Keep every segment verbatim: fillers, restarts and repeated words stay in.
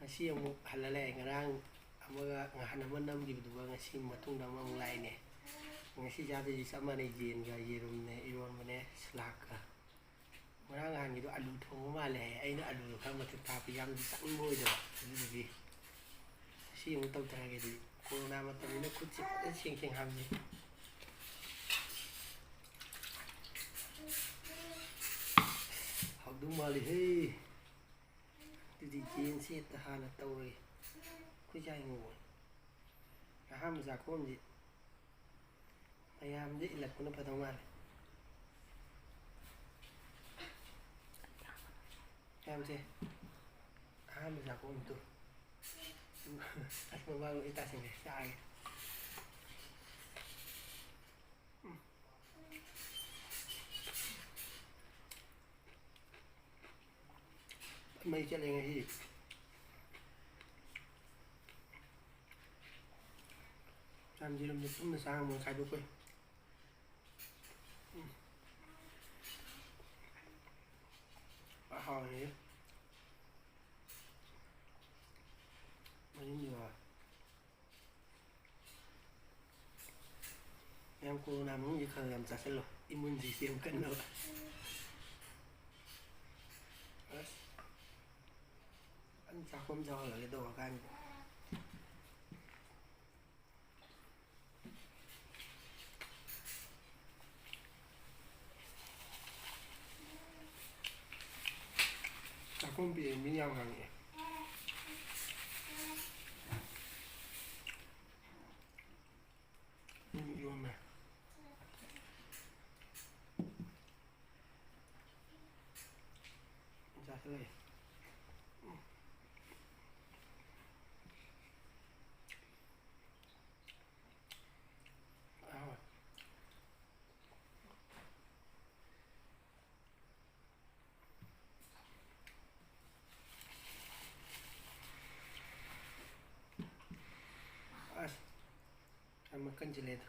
ꯉꯁꯤ ꯑꯃꯨꯛ ꯍꯜꯂ ꯂꯥꯛꯑꯦ꯫ ꯉꯔꯥꯡ ꯑꯃꯒ ꯅꯍꯥꯟ ꯑꯃ ꯅꯝꯈꯤꯕꯗꯨꯒ ꯉꯁꯤ ꯃꯇꯨꯡꯗ ꯑꯃꯃꯨꯛ ꯂꯥꯛꯏꯅꯦ꯫ ꯉꯁꯤ ꯆꯥꯗꯣꯏꯁꯤ ꯆꯞ ꯃꯥꯟꯅꯩ, ꯌꯦꯟꯒ ꯌꯦꯔꯨꯝꯅꯦ, ꯏꯔꯣꯟꯕꯅꯦ, ꯁꯂꯥꯗꯀ꯫ ꯉꯔꯥꯡ ꯅꯍꯥꯟꯒꯤꯗꯣ ꯑꯂꯨ ꯊꯣꯡꯕ ꯃꯥꯜꯂꯦ ꯍꯥꯏꯌꯦ꯫ ꯑꯩꯅ ꯑꯂꯨꯗꯣ ꯈꯔ ꯃꯊꯛ ꯊꯥꯕ ꯌꯥꯝꯗꯤ ꯆꯪꯕ ꯑꯣꯏꯗꯕ, ꯑꯗꯨꯗꯨꯒꯤ꯫ ꯉꯁꯤ ꯑꯃꯨꯛ ꯇꯧꯊꯔꯒꯦ ꯑꯗꯨꯗꯤ꯫ ꯀꯣꯔꯣꯅꯥ ꯃꯇꯝꯅꯤꯅ ꯈꯨꯠꯁꯦ ꯐꯖꯅ ꯁꯦꯡ ꯁꯦꯡ ꯍꯥꯝꯖꯩ꯫ ꯍꯥꯎꯗꯧ ꯃꯥꯜꯂꯤꯍꯦ꯫ ꯑꯗꯨꯗꯤ ꯌꯦꯟꯁꯦ ꯍꯦꯛꯇ ꯍꯥꯟꯅ ꯇꯧꯔꯒꯦ꯫ ꯑꯩꯈꯣꯏ ꯆꯥꯛ ꯍꯤꯡꯒꯣꯜ ꯑꯍꯥꯟꯕ ꯆꯥꯛꯈꯣꯝꯁꯤ ꯃꯌꯥꯝꯗ ꯏꯜꯂꯛꯄꯅ ꯐꯗꯧ ꯃꯥꯜꯂꯦ꯫ ꯃꯌꯥꯝꯁꯦ ꯑꯍꯥꯟꯕ ꯆꯥꯛꯈꯣꯝꯗꯣ ꯑꯁ ꯃꯃꯥꯡ ꯂꯣꯏ ꯇꯥꯁꯤꯜꯂꯦ꯫ ꯆꯥꯔꯒꯦ꯫ ꯃꯩ ꯆꯠꯂꯦ ꯉꯁꯤ꯫ ꯆꯥꯟꯗꯤꯔꯝꯗ ꯄꯨꯟꯅ ꯆꯥ ꯑꯃ ꯈꯥꯏꯗꯣꯛꯄꯩ꯫ ꯎꯝ꯫ ꯍꯥꯎꯔꯦ꯫ ꯃꯌꯨꯝꯒꯤ ꯉꯥ꯫ ꯃꯌꯥꯝ ꯀꯣꯔꯣꯅꯥ ꯃꯅꯨꯡꯁꯤ ꯈꯔ ꯌꯥꯝ ꯆꯥꯁꯤꯜꯂꯣ, ꯏꯃ꯭ꯌꯨꯟ ꯁꯤꯁꯇꯦꯝ ꯀꯟꯅꯕ꯫ ꯑꯁ, ꯐꯖꯅ ꯆꯥꯛꯈꯣꯝ ꯆꯥꯎꯍꯜꯂꯒꯦ ꯇꯧꯔꯀꯥꯟꯁꯤꯗ꯫ ꯆꯥꯛꯈꯨꯝ ꯄꯤꯛꯑꯦ, ꯃꯤ ꯌꯥꯝ ꯉꯥꯡꯉꯛꯑꯦ꯫ ꯃꯤ ꯌꯣꯝꯃꯦ꯫ ꯆꯥꯁꯤꯜꯂꯛꯑꯦ꯫ ꯑꯍꯥꯎꯋꯦ꯫ ꯑꯁ, ꯌꯥꯝ ꯃꯈꯟ ꯆꯤꯜꯂꯦꯗ꯫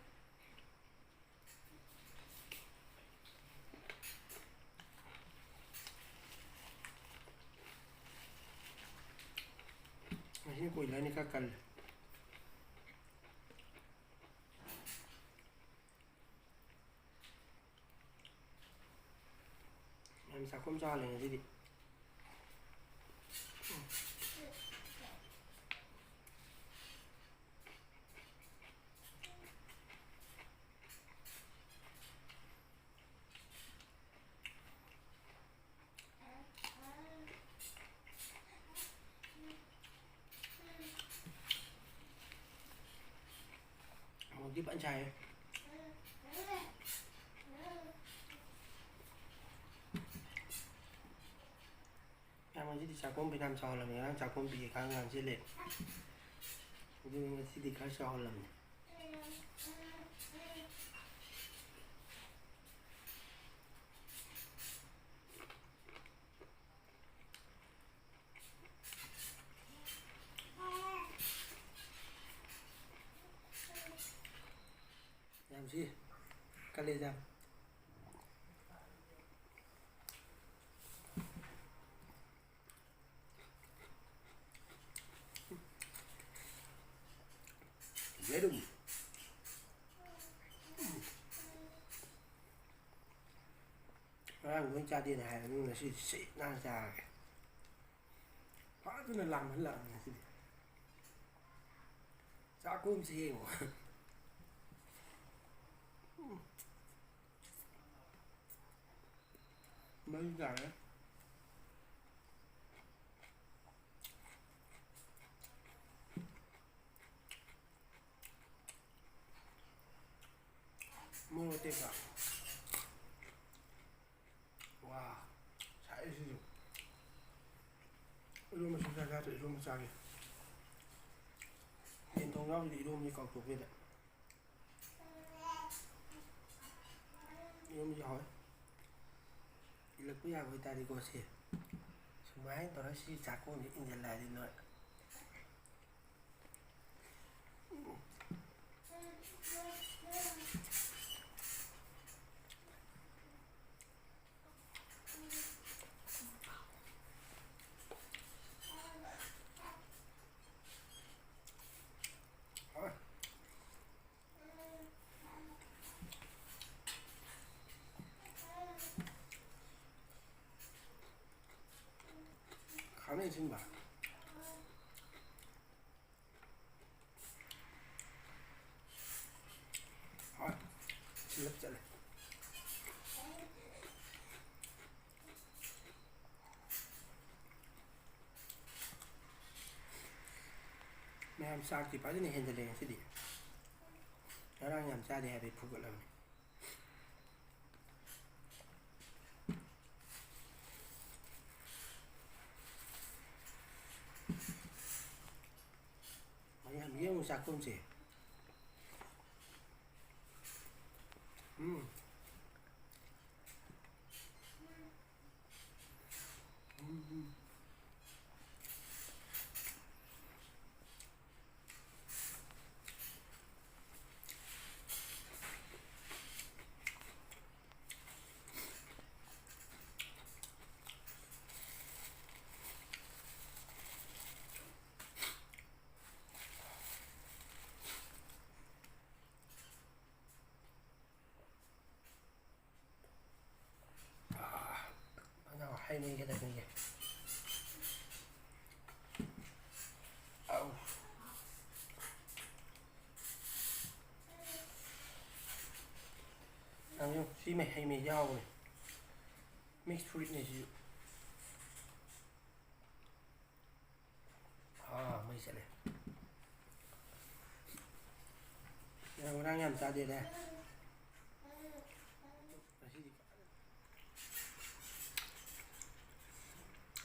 ꯀꯣꯏꯂꯔꯅꯤ ꯈꯔ ꯀꯜꯂꯦ꯫ ꯃꯌꯥꯝ ꯆꯥꯛꯈꯨꯝ ꯆꯥꯍꯜꯂꯦ ꯉꯁꯤꯗꯤ꯫ ꯃꯣꯔꯣꯛꯇꯤ ꯐꯖꯅ ꯁꯥꯏꯍꯦ꯫ ꯉꯔꯥꯡ ꯉꯁꯤꯗꯤ ꯆꯥꯛꯈꯨꯝ ꯐꯅꯌꯥꯝ ꯆꯥꯎꯍꯜꯂꯝꯃꯦ꯫ ꯉꯔꯥꯡ ꯆꯥꯛꯈꯨꯝ ꯄꯤꯛꯑꯦ ꯈꯔ ꯉꯥꯡꯁꯤꯜꯂꯦ꯫ ꯑꯗꯨꯅ ꯉꯁꯤꯗꯤ ꯈꯔ ꯆꯥꯎꯍꯜꯂꯝꯃꯦ꯫ ꯌꯥꯝ ꯁꯤ ꯀꯂꯦꯖꯥ꯫ ꯌꯦꯔꯨꯝ꯫ ꯉꯔꯥꯡ ꯂꯣꯏ ꯆꯥꯗꯦꯅ ꯍꯥꯏꯔꯕꯅꯤꯅ ꯉꯁꯤꯗꯤ ꯁꯤꯠ ꯅꯥꯟꯅ ꯆꯥꯔꯒꯦ꯫ ꯐꯖꯅ ꯂꯥꯝꯍꯜꯂꯛꯑꯕꯅꯤ ꯉꯁꯤꯗꯤ꯫ ꯆꯥꯛꯈꯨꯝꯁꯤ ꯌꯦꯡꯉꯣ꯫ ꯎꯝ꯫ ꯃꯩ ꯇꯥꯔꯦ꯫ ꯃꯣꯔꯣꯛ ꯑꯇꯦꯛꯄ꯫ ꯋꯥ, ꯁꯥꯏ ꯁꯤꯁꯨ꯫ ꯏꯔꯣꯝꯕ ꯁꯨꯡꯆꯥ ꯆꯥꯗ꯭ꯔꯤ, ꯏꯔꯣꯝꯕ ꯆꯥꯒꯦ꯫ ꯌꯦꯟ ꯊꯣꯡ ꯌꯥꯎꯕꯗꯤ ꯏꯔꯣꯝꯕꯗꯤ ꯀꯥꯎꯊꯣꯛꯈ꯭ꯔꯦꯗ꯫ ꯏꯔꯣꯝꯕꯁꯨ ꯍꯥꯎꯋꯦ꯫ ꯏꯜꯂꯛꯄ ꯌꯥꯕ ꯑꯣꯏꯇꯥꯔꯗꯤꯀꯣ ꯁꯤ꯫ ꯁꯨꯃꯥꯏꯅ ꯇꯧꯔꯒ ꯁꯤ ꯆꯥꯛꯈꯣꯝꯁꯤ ꯏꯟꯁꯤꯜꯂꯛꯑꯗꯤ ꯅꯣꯏ꯫ ꯈꯥꯃꯦꯟ ꯑꯁꯤꯟꯕ꯫ ꯍꯣꯏ, ꯁꯤꯜꯂꯞ ꯆꯠꯂꯦ꯫ ꯃꯌꯥꯝ ꯆꯥꯛꯇꯤ ꯐꯖꯅ ꯍꯦꯟꯖꯜꯂꯦ ꯉꯁꯤꯗꯤ꯫ ꯉꯔꯥꯡ ꯌꯥꯝ ꯆꯥꯗꯦ ꯍꯥꯏꯕꯩ ꯐꯨꯒꯠꯂꯕꯅꯤ꯫ ꯃꯌꯥꯝ ꯌꯦꯡꯉꯨ ꯆꯥꯛꯈꯨꯝꯁꯦ꯫ ꯎꯝ꯫ ꯎꯝ, ꯎꯝ꯫ ꯑꯥ, ꯐꯖꯅ ꯍꯩ ꯃꯍꯤ ꯈꯤꯇꯪ ꯄꯤꯒꯦ꯫ ꯑꯧ꯫ ꯌꯥꯝ ꯌꯦꯡꯉꯨ, ꯁꯤ ꯃꯍꯤ, ꯍꯩ ꯃꯍꯤꯁꯦ ꯍꯥꯎꯕꯅꯦ꯫ Mix fruitꯅꯦ ꯁꯤꯁꯨ꯫ ꯑꯥ, ꯃꯩ ꯆꯠꯂꯦ꯫ ꯉꯔꯥꯡ ꯌꯥꯝ ꯆꯥꯗꯦꯗ꯫ ꯉꯁꯤꯗꯤ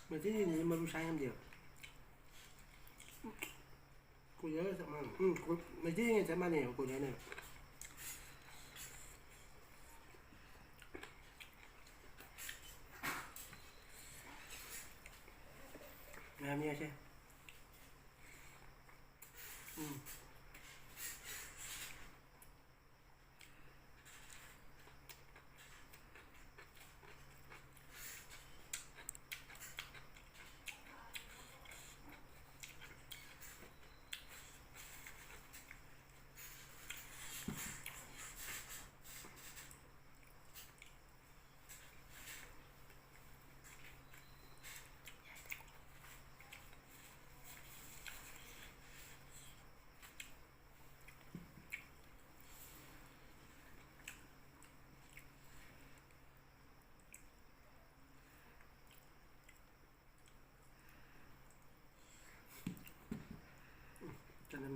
ꯃꯩꯇꯩ ꯌꯦꯟꯁꯤꯗꯤ ꯃꯔꯨ ꯁꯥꯏ ꯉꯝꯗꯦꯕ꯫ ꯀꯣꯏꯂꯔꯒ ꯆꯞ ꯃꯥꯟꯅꯩ꯫ ꯎꯝ, ꯀꯣꯏ-, ꯃꯩꯇꯩ ꯌꯦꯟꯒ ꯆꯞ ꯃꯥꯟꯅꯩꯕ ꯀꯣꯏꯂꯔꯅ꯫ ꯃꯌꯥꯝ ꯌꯦꯡꯁꯦ꯫ ꯎꯝ꯫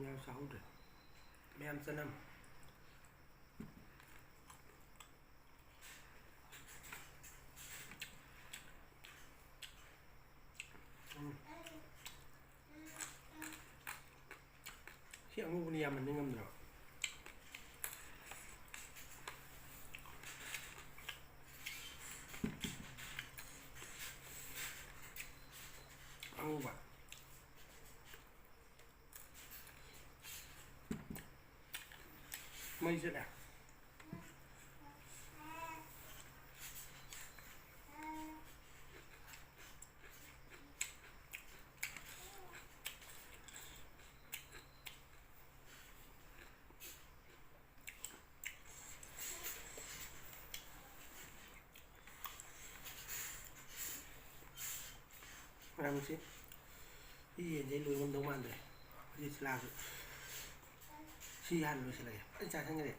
ꯌꯥꯝ ꯆꯥꯍꯧꯗ꯭ꯔꯦ꯫ ꯃꯌꯥꯝ ꯆꯅꯝ꯫ ꯎꯝ꯫ ꯁꯤ ꯑꯉꯧꯕꯅ ꯌꯥꯝꯃꯟꯗꯤ ꯉꯝꯗ꯭ꯔꯕ꯫ ꯑꯉꯧꯕ꯫ ꯃꯩ ꯆꯠꯂꯦ꯫ ꯃꯔꯝꯁꯤ ꯁꯤ ꯌꯦꯟꯁꯦ ꯑꯩ ꯂꯣꯏ ꯉꯝꯗꯧ ꯃꯥꯟꯗ꯭ꯔꯦ꯫ ꯍꯧꯖꯤꯛ ꯁꯤꯂꯥꯁꯨ ꯁꯤ ꯍꯥꯟꯅ ꯂꯣꯏꯁꯤꯜꯂꯒꯦ꯫ ꯐꯖꯅ ꯆꯥꯁꯤꯟꯈ꯭ꯔꯦ꯫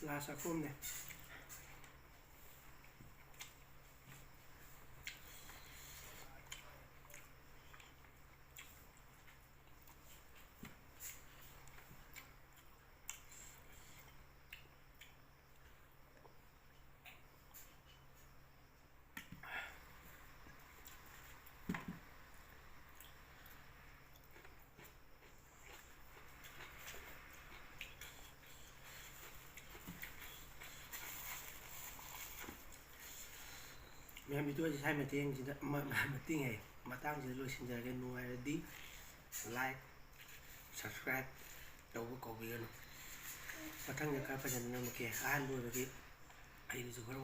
ꯂꯥꯁ ꯆꯥꯛꯈꯣꯝꯅꯦ꯫ ꯃꯌꯥꯝ, ꯚꯤꯗꯤꯑꯣꯁꯤ ꯁ꯭ꯋꯥꯏ ꯃꯇꯦꯡꯁꯤꯗ ꯃ-, ꯃ-, ꯃꯇꯦꯡ ꯍꯥꯏ, ꯃꯇꯥꯡꯁꯤꯗ ꯂꯣꯏꯁꯤꯟꯖꯔꯒꯦ꯫ ꯅꯨꯡꯉꯥꯏꯔꯗꯤ like, subscribe ꯇꯧꯕ ꯀꯧꯕꯤꯒꯅꯨ꯫ ꯃꯊꯪꯗ ꯈꯔ ꯐꯖꯅ ꯅꯝꯃꯛꯀꯦ꯫ ꯑꯍꯥꯟꯕ ꯑꯣꯏꯕꯒꯤ ꯑꯩꯕꯨꯁꯨ ꯈꯔ ꯋꯥ